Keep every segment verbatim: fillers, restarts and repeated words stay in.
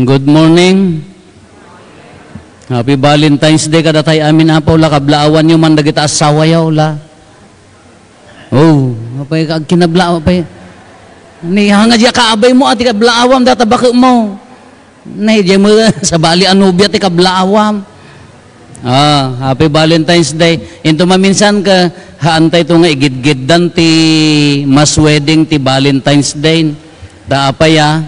Good morning. Happy Valentine's Day kadatayo amin, Apo, la. Kablaawanyo man dagiti asawayo, la. Oh, apay ka agkinablaaw, apay. Ni, hanga diay kaabaymo, a, ti kablaawam, data baketmo. Ni, diay mo, sabali a nobia ti kablaawam. Ah, happy Valentine's Day. Into maminsan ka, haantay to nga igidgiddan ti mass wedding ti Valentine's Day. Ta apay, a,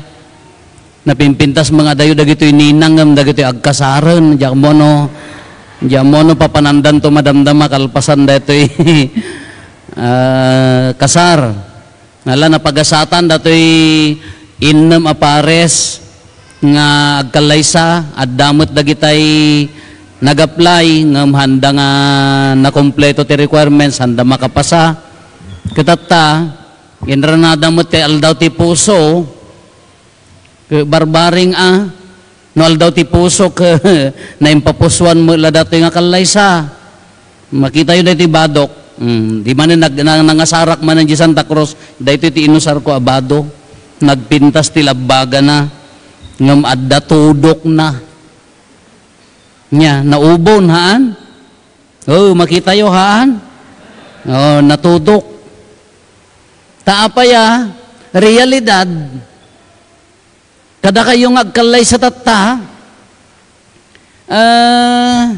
napimpintas nga adayo dagitoy ninang ngem dagitoy agkasaren. Diak mo no, diak mo no papanandan to madamdama kalpasan daytoy, ah, kasar. Nga la napagasatan datoy innem a pares nga agkallaysa, adda met dagitay nag-apply ngem handa nga nakumpleto ti requirements, handa makapasa. Kitatta, inranada met ti aldaw ti puso, ket barbaring a, no aldaw ti puso, ket naimpapusuan met la datoy nga kallaysa. Makitayo daytoy badok. Mm, di manen nag-, na-, nangasarak manen di Santa Cruz, daytoy ti inusarko a bado. Nagpintas ti labbagana, ngem adda tudokna. Nia, naubon, haan? Oh, makitayo, haan? Oh, natudok. Ta apay a, realidad, kadakayo nga agkallaysa tatta, ah,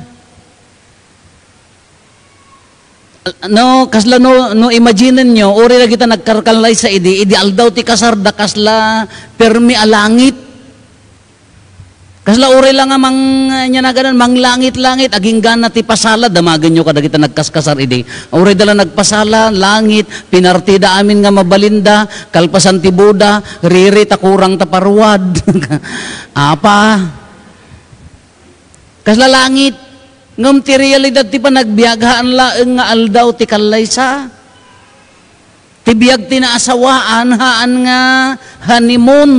no, kasla no, no imaginenyo, uray dagita nagkalkallaysa idi, idi aldaw ti kasarda, kasla permi a langit. Kasla uray la nga mang-, ania naganan, manglangit-langit, aginggana ti pasala, damagenyo kadagita nagkaskasar idi. Uray da la nagpasala, langit, pinartida amin nga mabalinda, kalpasan ti boda, riri ta kurang ta paruad. Apa? Kasla langit, ngem ti realidad ti panagbiag, haan laeng nga aldaw ti kallaysa. Ti biag ti naasawaan, haan nga honeymoon.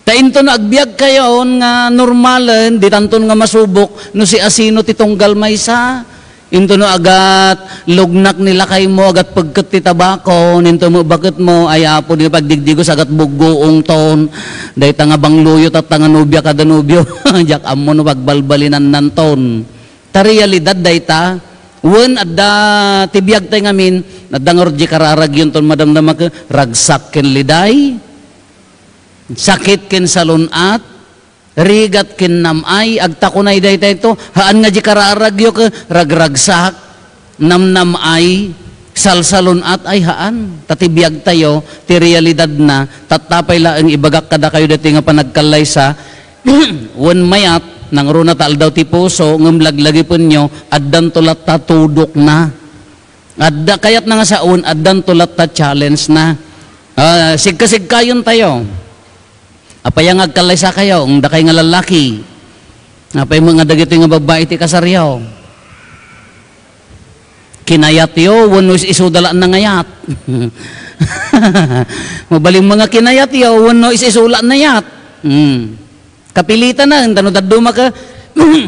Ta intono agbiagkayon nga normalen, ditanton nga masubok no siasino ti tunggal maysa. Intono agat lugnak ni lakaymo, agat pegket ti tabako, intono baketmo, ay Apo, di pagdigdigos, agat buggoongton. Dayta nga bangloyo, tatta nga nobia kada nobio. Diak ammo no pagbalbalinannanton. Ta realidad dayta, wen adda ti biagtay ngamin, adda ngarud diay kararagyonton madamdama ket ragsak ken liday, sakit ken salun-at, rigat ken nam-ay, agtakunay daytayto, haan nga diay kararagyo ket ragragsak, namnam-ay, salsalun-at, ay haan. Ta ti biagtayo, ti realidadna, tatta pay laeng ibagak kadakayo daytoy nga panagkallaysa, wen mayat, nangruna ta aldaw ti puso, ngem laglagipenyo, addanto latta tudokna. Adda kayatna nga sawen, addanto latta challenge-na. Ah, sigkasigkayontayo. Apay nga agkallaysakayo, dakay nga lallaki? Apay met nga dagitoy nga babbai ti kasaryo? Kinayatyo wenno is-isuda la a nangayat? Mabalin met nga kinayatyo wenno is-isu la a nayat? Hmm. Kapilitanen, ta no dadduma ket,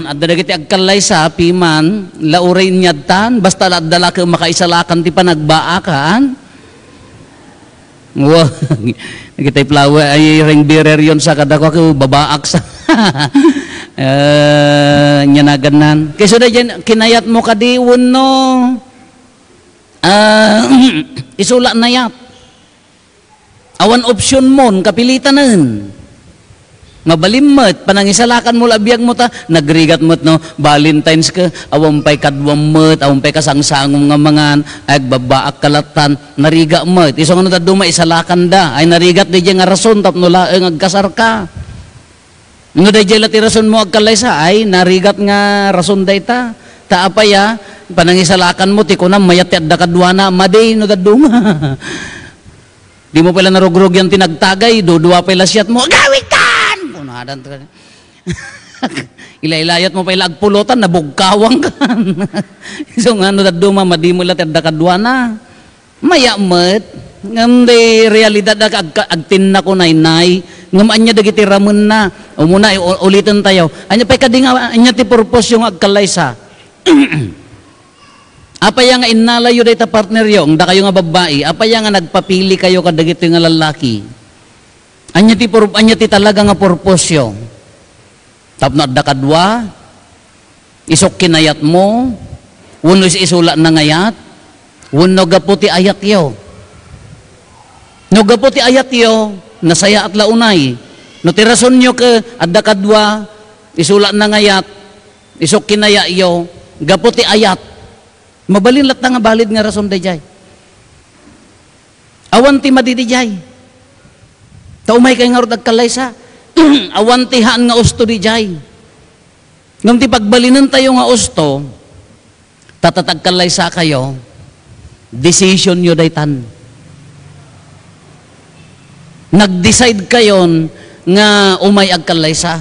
adda dagiti agkallaysa, piman, la uray inyadtan, basta la adda la ket makaisalakan ti panagbaakan. Wa, dagiti flower, ay, ring bearer yon sa kadakua, ket babaak sa. Eh, nia nagannan. Kaysa da dyan, kinayat mo kadi, wenno, ah, isu la a nayat. Awan option mon, kapilitanen. Mabalin met, panangisalakan mo la a biag mo ta, nagrigat met no, Valentine's ka, awan pay kaduam met, awan pay kasangsangom nga mangan, ay agbabaak ka lattan, narigat met. Isu nga no dadduma, isalakan da, ay narigat daydiay nga rason tapno laeng agkasar ka. No daydiay la ti rason mo agkallaysa, ay narigat nga rason dayta. Ta apay a, panangisalakan mo, ti kunam, mayat ti adda kaduana, madi no dadduma. Di mo pay la narugrugian ti nagtagay, dudua pay la siat mo, "Agawidkan!" Kunadan to. Ilailayat mo pay la agpulotan, nabugkawang kan. Isu nga no dadduma, madi mo la ti adda kaduana. Mayat met, ngem di realidad ag-, ag-, agtinna ko naynay, ngem ania dagiti ramenna? Umuna, u-, uliten tayo. Ania pay kadi nga, ania ti purpose yo nga agkallaysa? Apay nga innalayo dayta partner yo, ang dakayo nga babbai, apay nga nagpapili kayo kadagitoy nga lallaki? Ania ti pur-, ania ti talaga nga purposyo? Tapno adda kadua, isok kinayatmo, wenno is-, isu la nangayat, wenno gapu ti ayatyo? No gapu ti ayatyo, nasayaat la unay. No ti rasonyo ket adda kadua, isu la nangayat, isok kinayatyo, gapu ti ayat. Mabalin latta nga balid nga rason dayjay. Awan ti madi dayjay. Ta umaykay ngarud agkallaysa. Awan ti haan nga usto dayjay. Ngem ti pagbalinentayo nga usto, ta, ta agkallaysakayo, decisionyo daytan. Nag-decide kayon nga umay agkallaysa.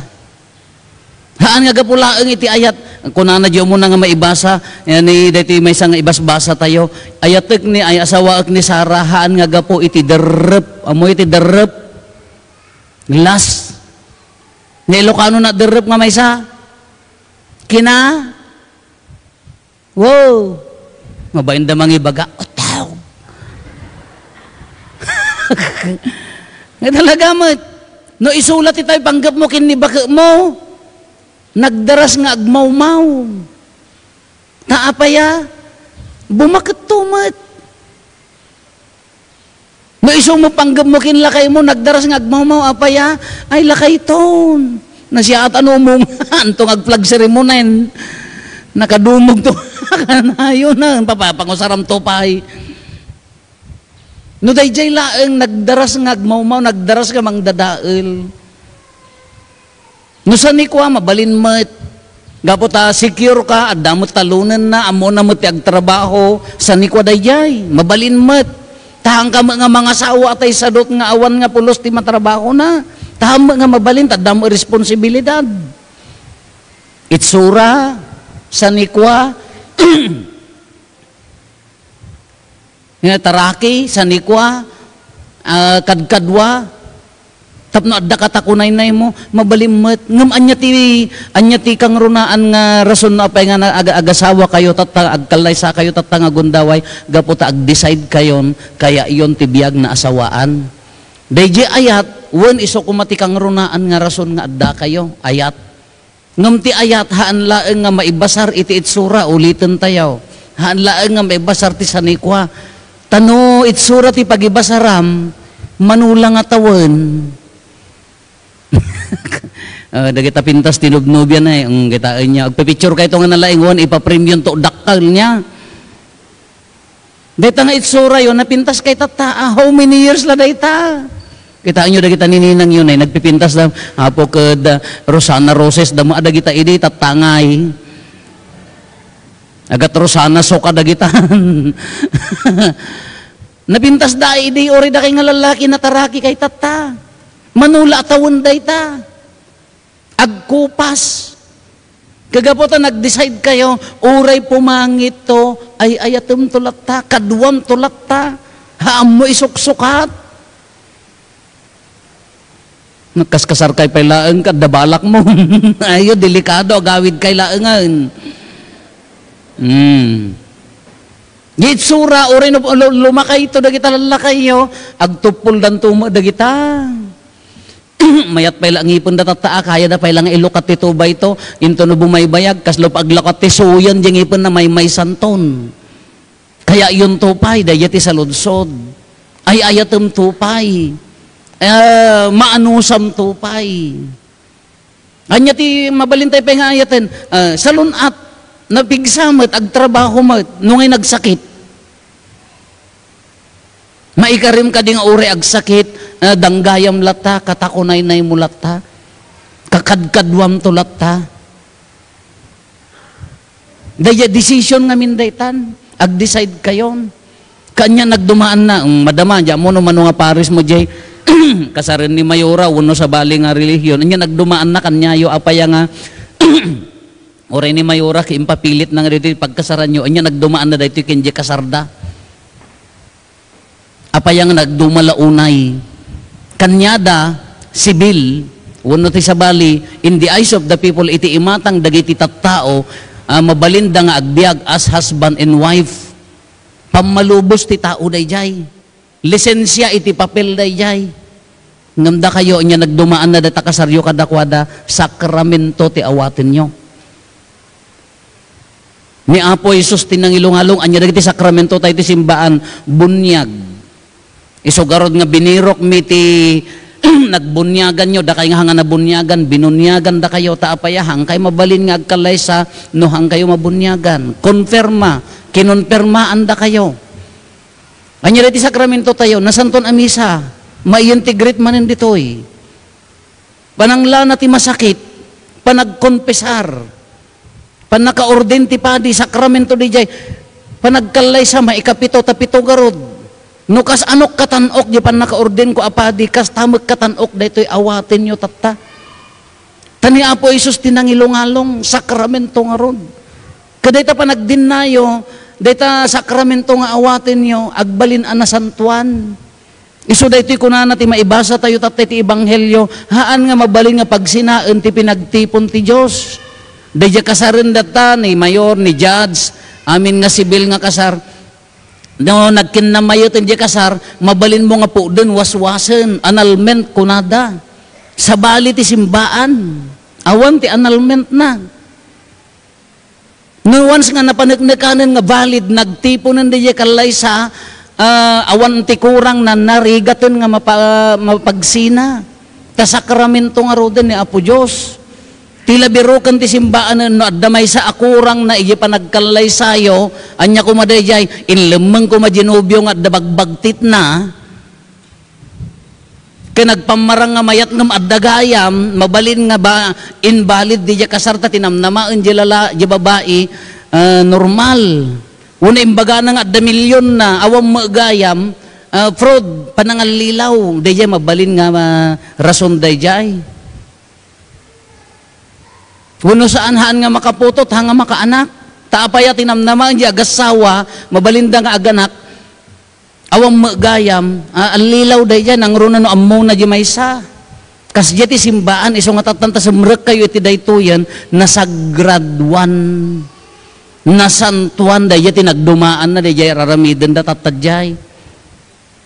Haan nga gapu laeng iti ayat. Kunana, diyo mo na nga maibasa, yan, ni, daytoy maysa nga ibasbasa tayo. Ayatek ni, ay, asawaek ni Sara, haan nga gapu iti derrep. Amo iti derrep? Last. Ni Ilocano na derrep nga maysa? Kina? Wow! Mabain da mangibaga, "Utaw!" Nga talaga met, no isu la ti tayo panggep mo ken ni baket mo, nagdaras nga agmawmaw. Ta apaya, bumaket to met. No isu mo panggep mo ken lakay mo, nagdaras nga agmawmaw, apaya, ay lakay ton. Nasiaat ano mo, anto nga agflag ceremony. Nakadumog to. Kanayo na, papapangusaram to pay. No dayjay laeng nagdaras nga agmawmaw, nagdaras nga mangdadael. No sanikua, mabalin met. Gapu ta secure ka, adda met talonenna, ammona met ti agtrabaho, sanikua dayjay, mabalin met. Ta haanka met nga mangasawa a tay sadut nga awan nga pulos ti matrabahona. Ta haan met nga mabalin, ta adda met responsibilidad. Itsura, sanikua, nga taraki, sanikua, ah, kadkadua, tapno adda katakunaynay mo, mabalin met. Ngem ania ti, ania ti kangrunaan nga rason no apay nga na-, aga-, agasawa kayo tatta, agkallaysa kayo tatta nga gundaway, gapu ta ag-decide kayon, kaya iyon ti biag na asawaan. Dayjay ayat, wen isu koma ti kangrunaan nga rason nga adda kayo, ayat. Ngem ti ayat, haan laeng nga maibasar iti itsura, uliten tayo. Haan laeng nga maibasar ti sanikua. Ta no itsura ti pagibasaram, manula nga tawen. Ah, dagita pintas ti nobnobia na, eh. Ang kitaan niya. Agpipicture kayo nga nalaing wan, ipapremyon to dakkel niya. Dayta nga itsura yo, napintas kay tatta, ah, how many years la dayta? Kitaenyo dagita ni ninang yo, eh, nagpipintas da, apo ket, ah, Rosana Roses, dama dagita idi, tattangay. Agat Rosana, soka dagita. Napintas da idi, uri da kay nga lalaki, nataraki kay tatta. Manula a tawen dayta. Agkupas. Kagapu ta nag-decide kayo, uray pumangit to, ay-ayatem to latta, kaduam to latta, haam mo isuksukat. Nagkaskasar kay pay laeng, kadda balak mo. Ayo, delikado, agawid kay laengen. Hmm. Di itsura, uray no, lu-, lumakay to, dagita lallakay yo, agtuppol danto mo, dagita. Mayat pay la ngipen da tatta, ah, kaya da pay la nga ilukat ti tubay to. Into no bumaybayag, kasla pa aglakat ti suyan, di ngipen na maymaysan ton. Kaya yun to pay, daydi ti saludsod. Ay-ayatem to pay. Eh, maanusam to pay. Anya ti mabalin tayo pay nga ayaten? Ah, salun-at, napigsa met, agtrabaho met, no ngay nagsakit. Maikarim kadi nga uray agsakit, ah, danggayam latta, katakunaynay mo latta, kakadkaduam to latta. Daydiay decision ngamin daytan, ag-decide kayon. Kanya nagdumaan na, mm, madama, di mo no mano nga pares mo, jay, kasaren ni Mayora, wenno sabali nga relihiyon. Anya nagdumaan na, kanyayo, apaya nga, uray ni Mayora, ki impapilit na nga ditoy pagkasaranyo. Anya nagdumaan na daytoy, ken di kasarda. Apay nga nagduma la unay? Kaniada, sibil, wenno ti sabali, in the eyes of the people, iti imatang dagiti tattao, ah, mabalinda nga agbiag as husband and wife. Pammalubos ti tao daydiay. Lisensia iti papel daydiay. Ngem dakayo, ania nagdumaanna dayta kasaryo kadakuada, sakramento ti awatenyo. Ni Apo Jesus ti nangilungalong, ania dagiti sakramento tayo ti simbaan, buniag. Isu garud nga binirokmi ti nagbuniaganyo, dakay nga hanga nabuniagan, binuniagan dakayo, ta apay a, hangkay mabalin nga agkallaysa no hangkayo mabuniagan. Konfirma, kinonfirmaan dakayo. Ania daytoy sakramento tayo, nasantuan a misa, ma-integrate manen ditoy. Pananglana ti masakit, panagkonfesar, pannakaorden ti padi, sakramento dijay, panagkallaysa, maikapito, ta pito garud. No kas-, anok katan-ok di pannakaordenko a padi, kasta met katan-ok daytoy awatenyo tatta. Ta ni Apo Jesus ti nangilungalong, sakramento ngarud. Kadayta panagdinnayo, dayta sakramento nga awatenyo, agbalin a nasantuan. Isu daytoy kunana ti maibasa tayo tatta iti Ebanghelio, haan nga mabalin nga pagsinaen ti pinagtipon ti Dios. Daydiay kasaren datta ni mayor, ni judge, amin nga sibil nga kasar. No nagkinnamayo ti diay kasar, mabalinmo nga puden, waswasen, annulment kunada. Sabali ti simbaan, awan ti annulment na. No once nga napaneknekanen nga valid, nagtiponen daydiay kallaysa, ah, awan ti kurang na narigaten nga mapa-, mapagsina. Ta sakramento ngaruden ni Apo Dios. Ti labiruken ti simbaanen no adda maysa a kurang na idiay panagkallaysayo, ania koma daydiay, inlemmeng koma di nobio nga adda bagbagtitna, ken nagpammarang nga mayat ngem adda gayam, mabalin nga ba invalid diay kasar ta tinamnamaen diay lala-, diay babai, ah, normal. Wenno imbagana nga adda milyonna, awan met gayam, ah, fraud, panangallilaw, daydiay mabalin nga, ah, rason daydiay. Wenno saan, haan nga makaputot, haan nga makaanak. Ta apay a tinamnamaen diay agassawa, mabalinda nga aganak, awan met gayam, ah, allilaw daydiay, nangruna no ammona diay maysa. Kasdiay ti simbaan, isu nga tattan ta sumrekkayo iti daytoyen, nasagraduan, nasantuan, daydiay ti nagdumaanna, daydiay ar-aramidenda tatta diay.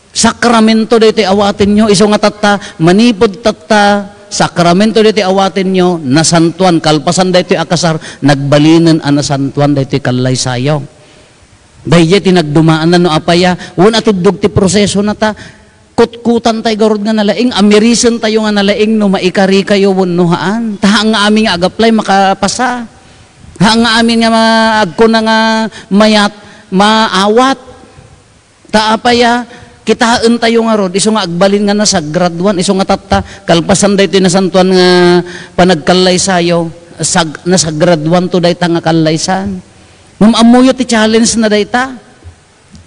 Sakramento daytoy awatenyo, isu nga tatta, manipud tatta, sakramento daytoy awatenyo, nasantuan, kalpasan daytoy a kasar, nagbalinen a nasantuan daytoy kallaysayo. Daydiay ti nagdumaanna no apay a, wen a tuddog ti prosesona ta, kutkutan tayo garud nga nalaing, amirisen tayo nga nalaing no maikari kayo wenno haan. Ta haan nga amin nga ag-apply makapasa. Haan nga amin nga ma-, agkuna nga mayat, maawat. Ta apay a, kitaen tayo ngarud, isu nga agbalin nga nasagraduan, isu nga tatta, kalpasan daytoy nasantuan nga panagkallaysayo, sag-, nasagraduanto dayta nga kallaysan. Ngem ammoyo ti challenge na dayta.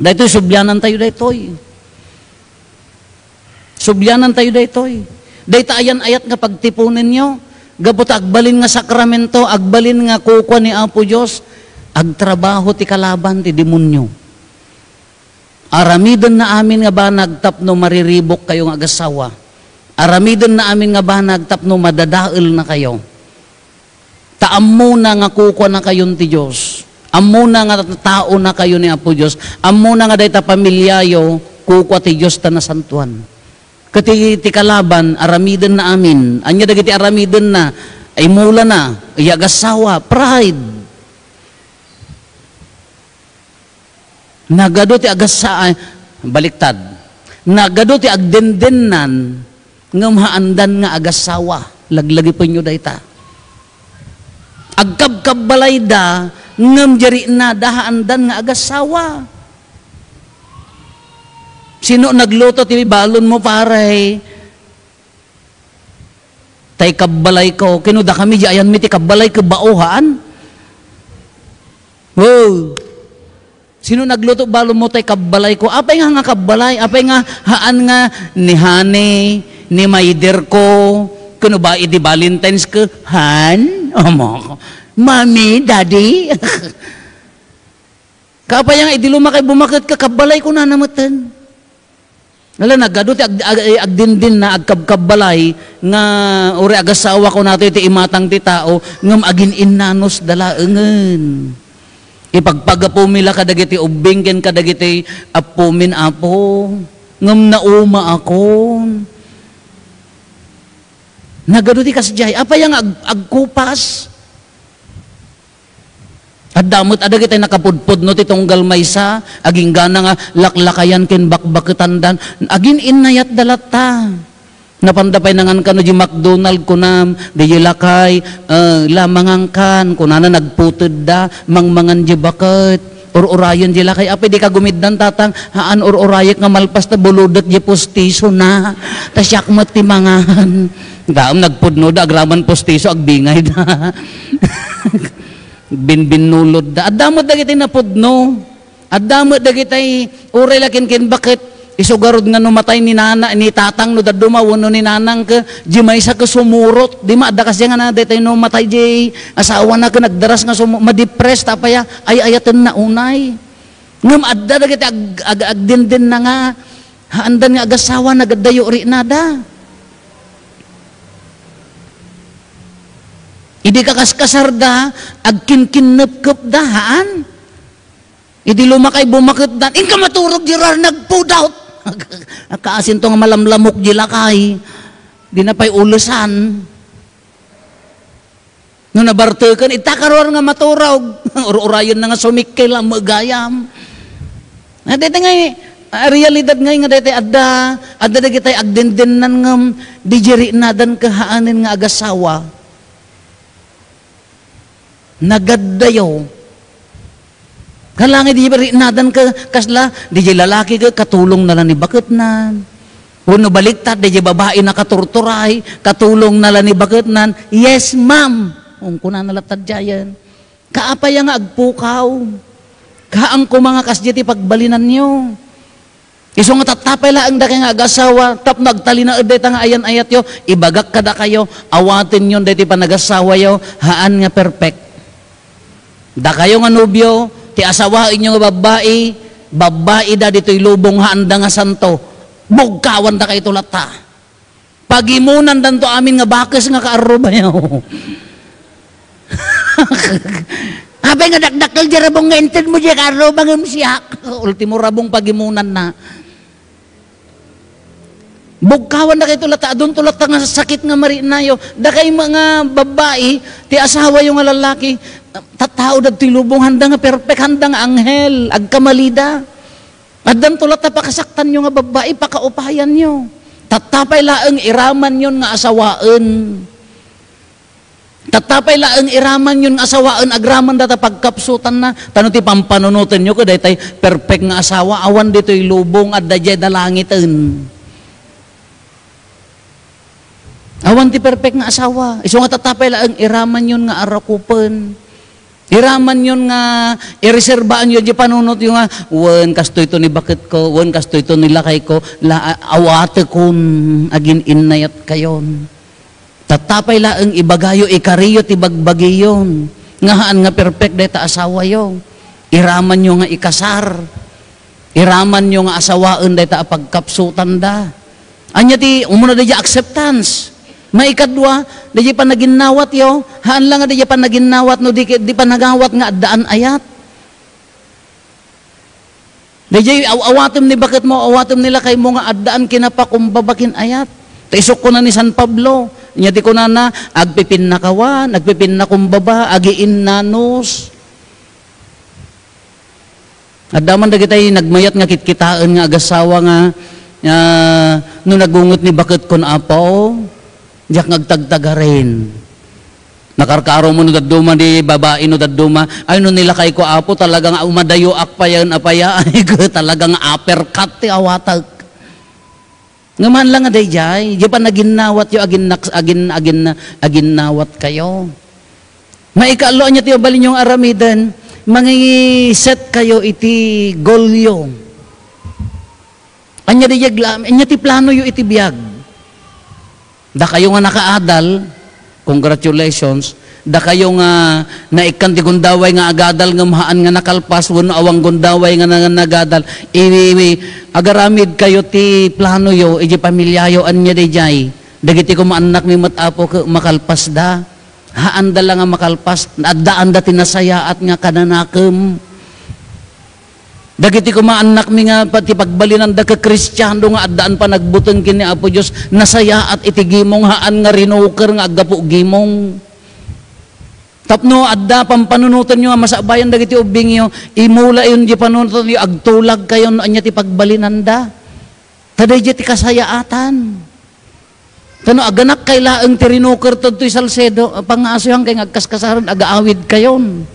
Daytoy, sublianan tayo daytoy. Sublianan tayo daytoy. Dayta ayan-ayat nga pagtiponenyo, gapu ta agbalin nga sakramento, agbalin nga kukua ni Apo Dios, agtrabaho ti kalaban ti demonio. Aramidenna amin nga banag tapno mariribok kayo nga agassawa. Aramidenna amin nga banag tapno madadaelna kayo. Ta ammona nga kukuanakayon ti Dios. Ammona nga taonakayo ni Apo Dios. Ammona nga dayta pamiliayo, kukua ti Dios ta nasantuan. Ket ti, ti kalaban, aramidenna amin. Ania dagiti aramidenna? Imulana, iyagassawa, pride. Nagadu ti agassa-, ay, baliktad. Nagadu ti agdendennan, ngem haandan nga agassawa. Laglagipenyo dayta. Agkabkabbalayda, ngem di riknada haandan nga agassawa. Sino nagluto ti balonmo, pare? Tay kabbalayko, kano dakami di ayanmi ti kabbalay ket bao haan? Oh. Sino nagluto balonmo tay kabbalayko? Apay nga, nga kabbalay? Apay nga haan nga ni honey, ni maider ko, kano ba idi Valentine's ko? Han? Amo. Mommy, Daddy? Kaapay nga idi lumakay bumaket ka, kabbalay kunana metten. Ala, nagadu ti ag-, ag-, agdindin na agkabkabbalay nga uri agassawa ko nato iti imatang ti tao, ngem agin-innanos da laengen. Ipagpagapumi la kadagiti ubbing ken kadagiti appumin, Apo, ngem nauma akon. Nagadu ti kasdiay. Apay nga ag-, agkupas? Adda met a dagiti nakapudpudno ti tunggal maysa, aginggana nga laklakayan ken bakbaketandan, agin-innayatda latta. Napanda pay nangan kano di McDonald, kunam, di lakay, eh, la, mangankan, kunana, nagputedda, mangmangan di baket. Ur-urayen di lakay, apay di kagumiddan, tatang, haan, ur-urayek nga malpas ta buludet di pustisona. Ta siak met ti mangan. Daan nagpudnoda, agraman pustiso, agbingayda. Binbinnulodda. Adda met dagiti napudno. Adda met dagiti uray la kinkinbaket. Isu garud nga no matay ni nana, ni tatang no dadduma wenno ni nanang ket di maysa ket sumurot. Di ma adda kasi nga na daytoy no matay di asawana ket nagdaras nga sumu-, madepress ta apay a, ay-ayatenna unay. Ngem adda dagiti ag-, ag-, agdindinna nga haandan nga agasawa, nagaddayo riknada. Idi kakaskasarda, agkinkinnepkepda, haan? Idi lumakay, bumaketdan, inka maturog di rar, nagpudot. Kaasinto nga malamlamok di lakay. Di na pay ulesan. No nabarteken, ita karuar nga maturog. Ur-urayenna nga sumikkel a magayam. Ah, dayta ngay, ah, realidad ngay nga dayta adda, adda dagitay agdindinnan ngem di riknadan kehaanen nga agasawa. Nagaddayo. Kalangit di riknadan ka-, kasla, di jay lalaki ka, katulong na lang ni baketnan. Wenno baliktad, di jay babai nakaturturay, katulong na lang ni baketnan. "Yes, ma'am." Ung kunana latta diayen. Kaapay nga agpukaw. Haan koma nga kasdi ti pagbalinanyo. Isu nga tattapay laeng dakay nga agasawa, tapno agtalinaed dayta nga ayan-ayatyo, ibagak kadakayo, awatenyon daytoy panagasawayo, haan nga perfect. Dakayo nga nobio, ti asawaenyo nga babbai, babbai da ditoy lubong, haanda nga santo. Bugkawan dakayto latta. Pagimonandanto amin nga bakes nga kaarrubayo. Apay nga dakdakkel di rabong nga inted mo di kaarruba ngem siak. Ultimo rabong pagimonanna. Bugkawan dakayto latta, adunto latta nga sakit nga mariknayo. Dakay nga babbai, ti asawayo nga lalaki, tattao dagitoy lubong, haanda nga perfect, haanda nga anghel, agkamalida. Addanto latta pakasaktanyo nga babbai, pakaupayanyo. Tattapay laeng iramanyon nga asawaen. Tattapay laeng iramanyon nga asawaen, agraman data pagkapsutanna. Tano ti pampanunotenyo ket daytay perfect nga asawa, awan ditoy lubong, adda diay dalangiten. Awan ti perfect nga asawa. Isu nga tattapay laeng iramanyon nga arakupen. Iramanyon nga ireserbaanyo di panunotyo nga, "Wen, kastoyto ni baketko, wen, kastoyto ni lakayko, la, awatekon, agin-innayatkayon." Tattapay laeng ibagayo, ikariyo ti bagbagiyon. Nga haan nga perfect dayta asawayo. Iramanyo nga ikasar. Iramanyo nga asawaen dayta a pagkapsutanda. Ania ti umuna daydiay acceptance? Maikadua, daydiay panaginnawatyo, haan la nga daydiay panaginnawat no di, di panagawat nga addaan ayat. Daydiay aw-, awatem ni baketmo, awatem ni lakaymo nga addaan kinapakumbaba ken ayat. Ta isukko na ni San Pablo, ania ti kunana, agpipinnakawan, agpipinnakumbaba, agiinnanos. Adda man dagitay nagmayat nga kitkitaen nga agasawa nga, ah, no nagunget ni baketkon, Apo, diak nga agtagtagarin. Nakarkaro mo no dadduma di babai no dadduma, "Ay, no nilakayko, Apo, talaga nga umadayoak payen, apaya, ay, talaga nga uppercut ti awatek." Ngem haan la nga daydiay, diay panaginnawatyo, aginnak-, agin-, agin-, aginnawatkayo. Maikaallo, ania ti mabalinyo nga aramiden? Mangi-set kayo iti goalyo. Ania daydiay agla-, ania ti planoyo iti biag? Dakayo nga nakaadal, congratulations. Dakayo nga naikkan ti gundaway nga agadal ngem haan nga nakalpas wenno awan gundaway nga na-, nagadal. Iwi, iwi, agaramidkayo ti planoyo, iti pamiliayo, ania daydiay. Dagiti koma annakmi met, Apo, ket makalpasda. Haanda la nga makalpas, addaanda ti nasayaat nga kananakem. Dagiti koma annakmi nga pa-, ti pagbalinanda ket Kristiano nga addaan panagbuteng ken ni Apo Dios, nasayaat iti gimong, haan nga rinuker nga aggapu gimong. Tapno adda pampanunotenyo nga masabayan dagiti ubbingyo, imulayon di panunotenyo, agtulagkayo no ania ti pagbalinanda. Ta daydiay ti kasayaatan. Ta no aganakkayo laeng ti rinuker tadtoy Salcedo, a, pangngaasoy, hankay nga agkaskasaren, agaawidkayon.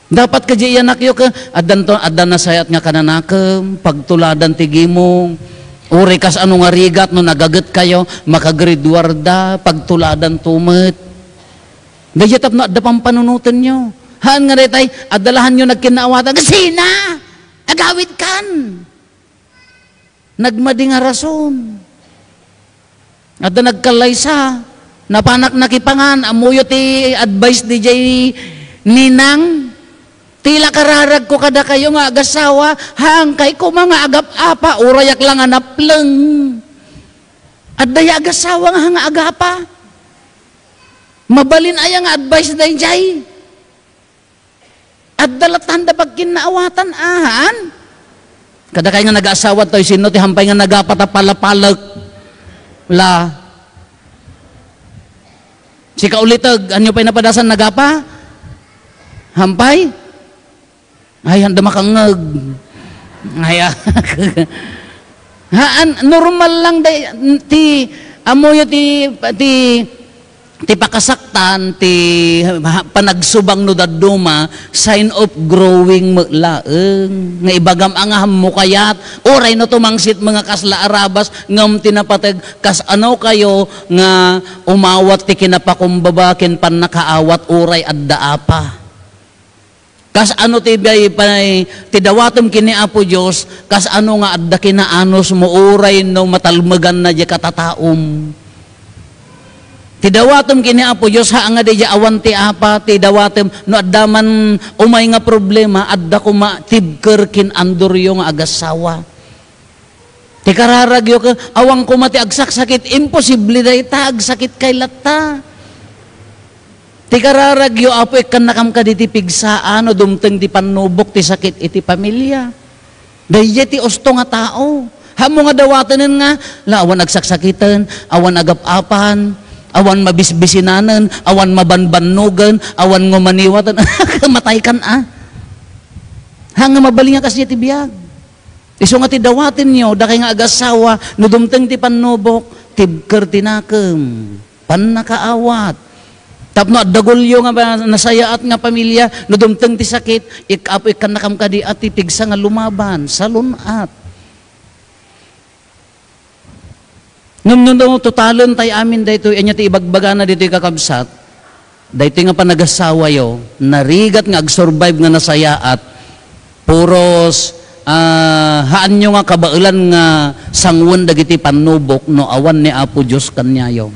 Dapat kadi iyanakyo ket, addanto, adda nasayaat nga kananakem, pagtuladan ti gimong, uray kasano nga rigat no nagagetkayo, makagraduarda, pagtuladanto met. Daydiay tapno adda pampanunotenyo. Haan nga daytay, adda la haanyo nagkinnaawatan, sina? Agawidkan. Nagmadi nga rason. Adda nagkallaysa, napanak nakipangan, ammoyo ti advice diay ninang, ti la kararagko kadakayo nga agasawa, hankay koma nga agap-apa, urayak la nga napleng. Adda ya agasawa nga, nga agapa. Mabalin aya nga advice daydiay? Adda latanda pagkinnaawatan, ahan. Kadakay nga nagaasawa toy, sino ti hampay nga nagapa ta palapalek? La. Sika uliteg, anyo pay napadasan nagapa? Hampay? Ay, handa makangngeg. Ay, ah. Haan, normal lang day, ti, amoyo ti, ti, ti pakasaktan, ti ha-, panagsubang no dadduma, sign of growing met laeng. Nga ibagam a nga hammo kayat, uray no tumangsit mga kasla a rabas, ngem ti napateg, kas-anokayo nga umawat ti kinapakumbaba ken pannakaawat, uray adda apa. Kas-ano ti bay-, pay-, ti dawatem ken ni Apo Dios, kas-ano nga adda kinaanusmo uray no matalmeganna diay katataom. Ti dawatem ken ni Apo Dios, haan nga diay awan ti apa, ti dawatem, no adda man umay nga problema, adda koma tibker ken anduryo nga agassawa. Ti kararagyo ket, awan koma ti agsaksakit, imposible dayta, agsakitkay latta. Ti kararagyo, Apo, ikkannakam kaditi pigsa, no dumteng ti pannubok ti sakit iti pamilya. Daydiay ti usto nga tao. Hammo nga dawatenen nga, la, awan agsaksakiten, awan agap-apan, awan mabisbisinanen, awan mabanbannogen, awan ngumaniwaten. Mataykan, a. Haan nga mabalin nga kasdiay ti biag. Isu nga ti dawatenyo, dakay nga agassawa, no dumteng ti pannubok, tibker ti nakem, pannakaawat. Tapno adda gulyo nga ba-, nasayaat nga pamilya, no dumteng ti sakit, ik-, Apo, ikkannakam kadi a ti pigsa nga lumaban, salun-at. Ngem no, no, totalen tay amin daytoy, ania ti ibagbagana ditoy, kakabsat? Daytoy nga panagassawayo, narigat nga agsurvive nga nasayaat, puros, ah, haanyo nga kabaelan nga sanguen dagiti pannubok no awan ni Apo Dios kaniayo.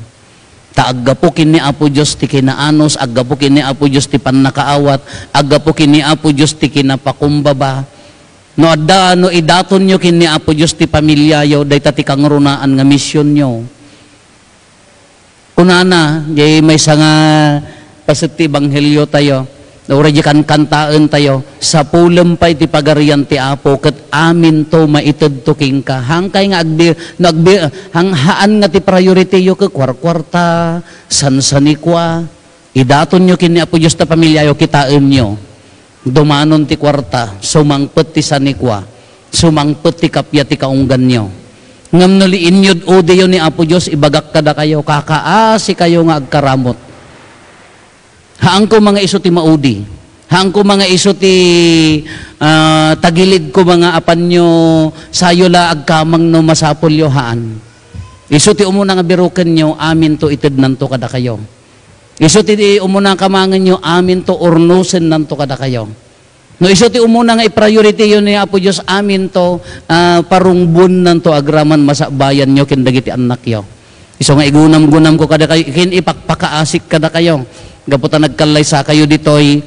Ta aggapu ken ni Apo Dios ti kinaanus, aggapu ken ni Apo Dios ti pannakaawat, aggapu ken ni Apo Dios ti kinapakumbaba. No adda, no idatonyo ken ni Apo Dios ti pamiliayo, dayta ti kangrunaan nga misionyo. Kunana, diay maysa nga paset ti ebangheliotayo, uray diay kankantaentayo, "Sapulem pay ti Pagarian ti Apo, ket aminto maitedto kenka." Hankay nga agbi-, no agbi-, hang-, haan nga ti priorityyo ket kuarkuarta, sansanikua. Idatonyo ken ni Apo Dios ta pamiliayo, kitaenyo. Dumanon ti kuarta, sumangpet ti sanikua, sumangpet ti kappia ti kaungganyo. Ngem no liinyod udiyo ni Apo Dios, ibagak kadakayo, kakaasikayo nga agkaramut. Haanko nga isu ti maudi. Haanko nga isu ti, ah, tagilidko nga apanyo, sayo la agkamang no masapulyo, haan. Isu ti umuna nga birukenyo, aminto itednanto kadakayo. Isu ti umuna kamangenyo, aminto urnosennanto kadakayo. No isu ti umuna nga i-priorityyo ni Apo Dios, aminto, ah, parungbuennanto agraman masabayanyo ken dagiti annakyo. Isu nga igunamgunamko kadakayo, ken ipakpakaasik kadakayo. Gapu ta nagkallaysakayo ditoy,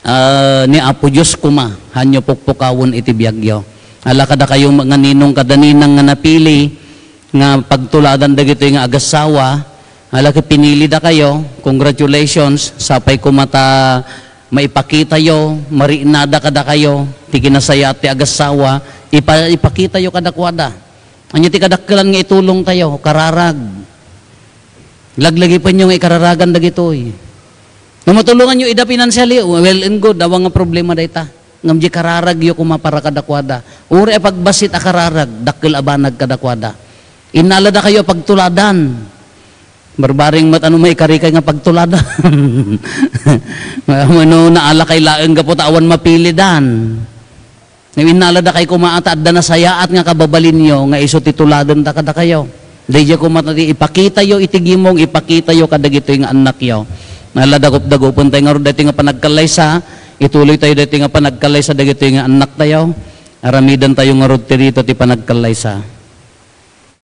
ah, ni Apo Dios koma, hanyo pukpukawen iti biagyo. Ala kadakayo nga ninong kada ninang nga napili nga pagtuladan dagitoy nga agassawa, ala ket pinilidakayo, congratulations, sapay koma ta maipakitayo, mariinada kadakayo, ti kinasayaat ti agassawa, ipa-, ipakitayo kadakuada. Ania ti kadakkelan nga itulongtayo? Kararag. Laglagipenyo nga ikararagan dagitoy. No matulonganyo ida financially, well and good, awan nga problema dayta. Ngem di kararagyo koma para kadakuada. Uray a pagbassit a kararag, dakkel a banag kadakuada. Innaladakayo a pagtuladan. Barbareng met ano maikarikay nga pagtuladan. Mano naalakay laeng gapu ta awan mapilidan. Ngem innaladakay koma ta adda nasayaat nga kababalinyo nga isu ti tuladenta kadakayo. Daydiay koma ti ipakitayo iti gimong, ipakitayo kadagitoy nga annakyo. Nala, dagup-dagupentayo ngarud daytoy nga panagkallaysa, ituloytayo daytoy nga panagkallaysa dagitoy nga annaktayo. Aramidentayo ngarud ti rito ti panagkallaysa.